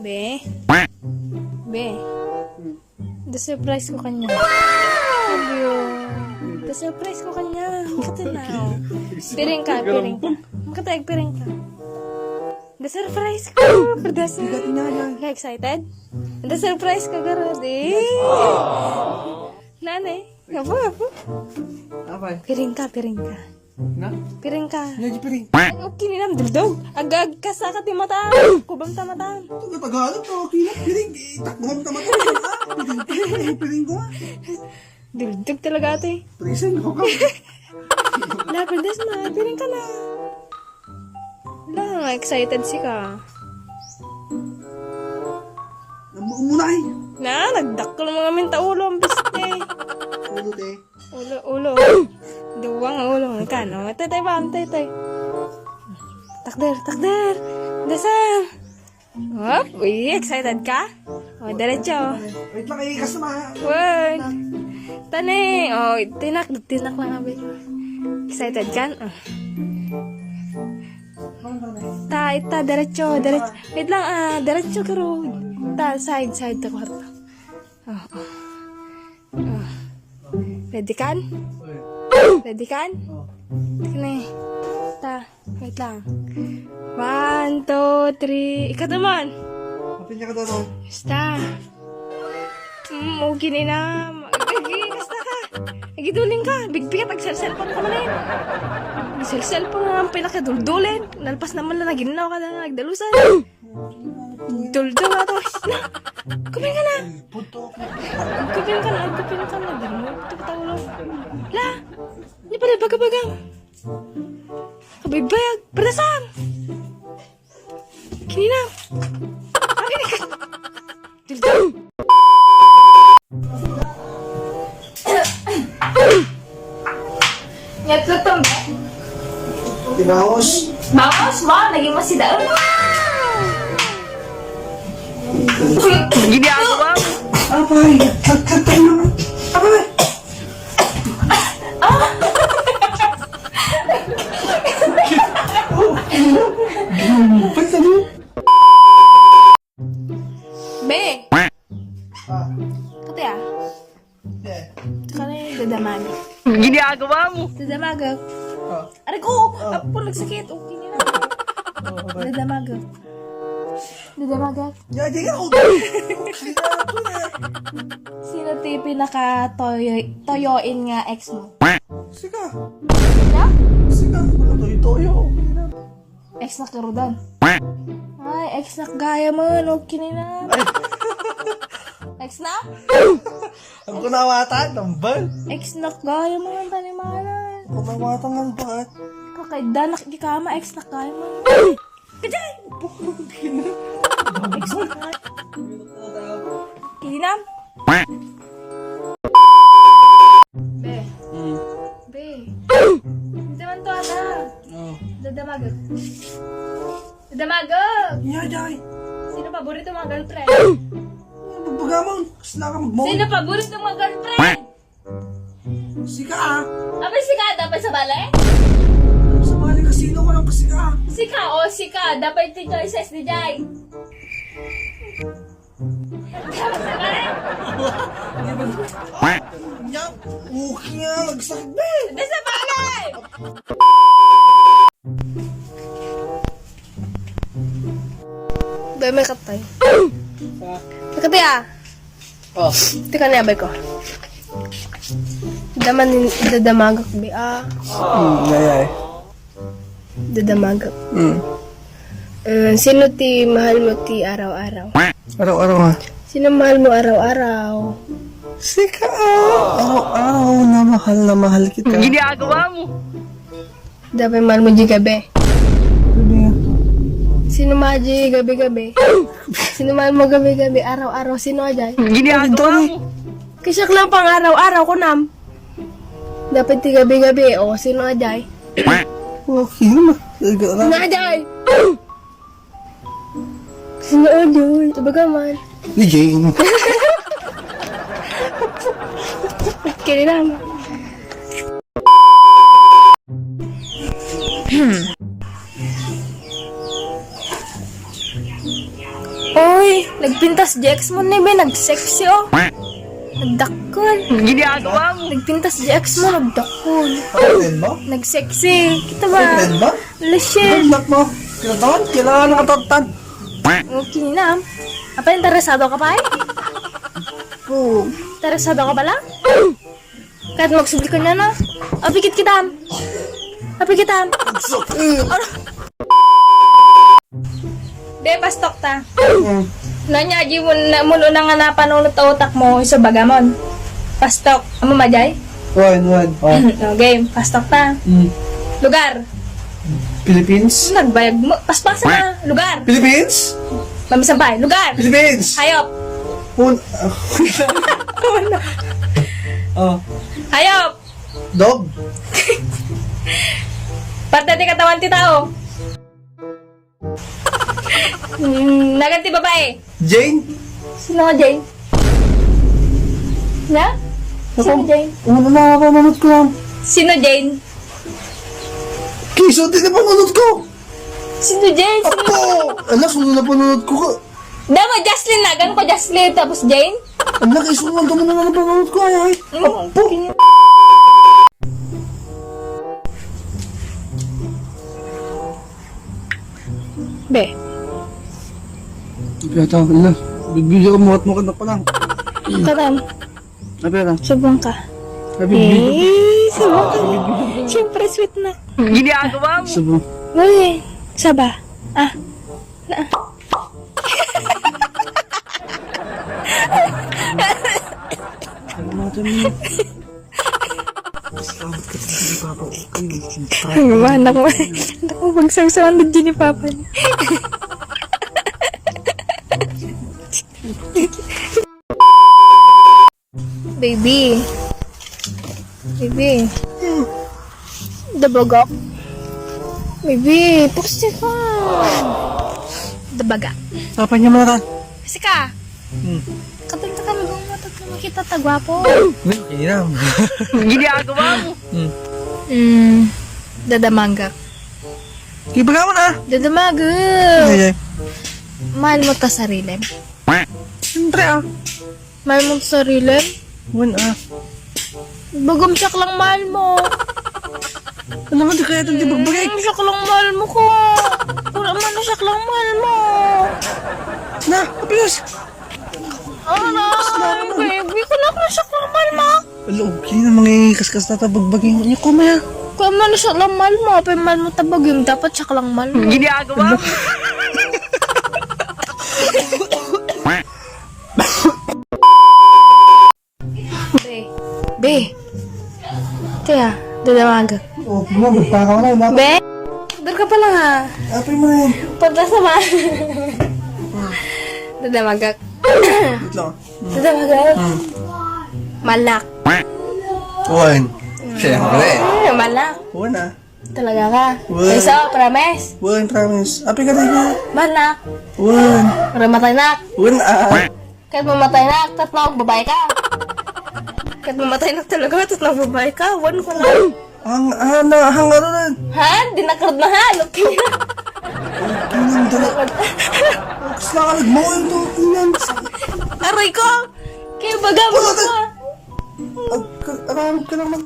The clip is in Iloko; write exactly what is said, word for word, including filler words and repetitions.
Be. Be. Hmm. Da-surprise ko kanya. Sabi yun. Da-surprise ko kanya. Kata na, oh. Piring ka, piring ka. Makatayag, piring ka. Da-surprise ko. Perdasa. Bigat nga yan. Ka-excited? Da-surprise ko, garo, di. Nanay. Apo, apo. Apay? Piring ka, piring ka. Na? Piring ka. Nga di piring. Ay, okay ni nam, duldog. Agag ka sa ka ti mata. Kubam ta mata. Taga Tagalog to, okay na. Piring, itak kubam ta mata. Piring, piring, piring ko, ah. Duldog talaga ito eh. Prison ko ka. Laban das ma, piring ka na. Wala, excited si ka. Namu-, muna eh. Na, nagdakkel mo ngamin ta ulo, ang biste. Ulo, te. Ulo, ulo. Duwa nga ulo. Kan, oh, tay, tay, ba? Tay, tay. Takder, takder. Dasa. Hop, uy, excited ka? Oh, diretso. Wait lang, eh, kasama. Wait. Tani, oh, tinak, tinak lang abi. Excited ka? Oh. Ta, ita, diretso, diretso. Wait lang, ah, diretso ka road. Ta, side, side ta kwarto. Oh, oh. Oh. Ready kan? Ready kan? Oh. Kani. Ta, wait lang. One, two, three. Ikaw naman. Apin niya ka doon? Basta. Mm, okay ni na. Agi, basta ka. Agi, duling ka. Bigbigat, agsel-cellphone ka man eh. Agsel-cellphone nga ang pinakaduldulin. Nalpas naman na naginnaw ka na nagdalusan. Duldul ato. Na, kupin ka na. Kupin ka na, kupin ka na. Di mo, ito ka taulo. La, ini pala baga-baga. Kabaybayag, perdasam. Kini na. Akin ka. Duldul. Nya tutom. Tinaos. Bawas mo, naging masidaon. Ginagawa mo. Apay, nagkatay naman. Apay. Ginagawa mo. Be! Ah. Kati ah. Eh. Kani dadamag. Ginagawa mo. Dadamag. Ah. Aray ko! Ah. Apo, nagsakit. Okay na. Oh, okay. Dadamag. Dadamag. Ya, ya, ya. Oh. Sino ti pinaka toyo, toyoin nga ex mo? Sika. Sika? Sika. Ano to? Itoyo. Okay na. Ex na karudan. Ay, ex na gaya mo, no, kinina. Ex na? Ang kunawatan, tambal. Ex na gaya mo, ang tanimanan. Kunawatan ng bahat. Kakaida na kikama, ex na gaya mo. Kajay! Ex na gaya. Kinina? Be. Hmm. Be. Hindi man to, ada. Oh. Dadamagag. Dadamagag! Iya, day. Sino paborito mo girlfriend? Ano, baga mo? Kasi na ka magmahal. Sino paborito mo girlfriend? Sika, ah. Abay, sika, dapat sa bale? Sa bale, kasino ko lang kasika, ah. Sika, o, sika, dapat ti choices ni Jai. Dapat sa bale? Di ba? Yan, okay nga, nagsakit, be. Di sa bale! Be, may katay. Ah. May katay, ah. Oh. Tika na, abay ko. Daman, dadamagak, be, ah. Hmm, yayay. Dadamagak. Hmm. Eh, sino ti mahal mo ti araw-araw? Araw-araw nga. Sino mahal mo araw-araw? Sika, ah. Araw-araw na mahal na mahal kita. Ginagawa mo. Dapat mahal mo di gabi. Gabi nga. Sino mahal di gabi-gabi? Sino mahal mo gabi-gabi? Araw-araw, sino ajay? Ginagawa mo. Kasi lang pang araw-araw ko nam. Dapat ti gabi-gabi, o, sino ajay? Okay naman. Sino ajay? Sino ajay? Ibaga man. Ni Jane. Kini lang. Oy, nagpintas di ex mo ni be, nagsexy, oh. Nagdakkel. Ginagawa mo. Nagpintas di ex mo, nagdakkel. Kapatid mo? Nagsexy. Kita ba? Kapatid mo? Ala, shit. Anak mo. Kailangan, kailangan nakatattan. Okay na. Apa, interesado ka pa, eh? Oo. Interesado ka pala? Kahit magsubli ka niya na. Apikit kita. Apikit kita. Be, pastok ta. Mm. Nanya, di mo na, mulo na nga napanunot a utak mo, isu bagamon. Pastok. Amo, majay? Wen, wen, wen. O, game. Pastok ta. Mm. Lugar. Philippines? Nagbayag mo. Paspasa na. Lugar. Philippines? Mamisampay. Lugar. Philippines! Hayop. Un-, Oh. Hayop. Dog? Parte ti katawan ti tao. Mm, nagan ti babae. Jane? Sino nga Jane? Na? Sino Jane? Ano na ako manunot ko? Sino Jane? Kiso, di na panunot ko. Sino Jane? Sino? Apo! Ala, sino na panunot ko ka? Dama, Jaslyn, nagan ko Jaslyn, tapos Jane? Ala, kiso nga, dama na nga panunot ko, ay, ay. Mm. Apo! Be. Kaya tao, ala. Bibigyan ko, mukat-mukat na pa lang. Katam. Abi, ala. Subong ka. Abi, Eh, subong ka. Siyempre, sweet na. Ginagawa mo. Subong. Uy, saba. Ah. Na. Ano ba, anak mo? Anak mo, pagsawsawan na dyan ni Papa niya. Baby. Baby. Dabagak. Baby, pusti ka. Dabaga. Apa niya, mata? Kasi ka. Hmm. Kadagdagan mo, matat na makita ta, gwapo. Hindi, okay lang. Ginagawa mo. Hmm. Hmm. Dadamagak. Ibaga mo na. Dadamagak. Ay, ay. Mahal mo ta sarili. Siyempre, ah. Mahal mo ta sarili. Wen, ah. Bagam siak lang mahal mo. Alam mo, di kaya itong di bagbagay. Mm, siak lang mahal mo ko. Wala man na siak lang mahal mo. Na, apiyos. Aray, baby, kung ako siak lang mahal mo. Ala, okay na, mangikaskas na ta bagbagay. Ano ko, maya? Kung ano siak lang mahal mo, apay mahal mo ta bagim, dapat siak lang mahal mo. Ginagawa mo. Be. Be. Tiya, dadamaga. Oh, ano, nagpakaw na, wala. Be? Order ka pala, ha? Apay mo na yan. Punta sa ma-, dadamaga. Wait lang. Dadamaga. Hmm. Malak. Wen. Siyempre. Ay, malak. Wen, ah. Talaga ka? Wen. Ay, so, promise? Wen, promise. Apay ka na. Malak. Wen. Rematay na. Wen, ah. Kahit mamatay na, tatlong babae ka. Kahit mamatay na talaga, tatlong babae ka. Wen ko na. Ang, ah, na, hang, ano na? Ha? Dinakrad na, ha? Okay na. Ang dala. Ang kasla ka, nagmawin to. Ang yan. Aray ko! Kaya baga mo Wala ka. Ag-, aram ka naman.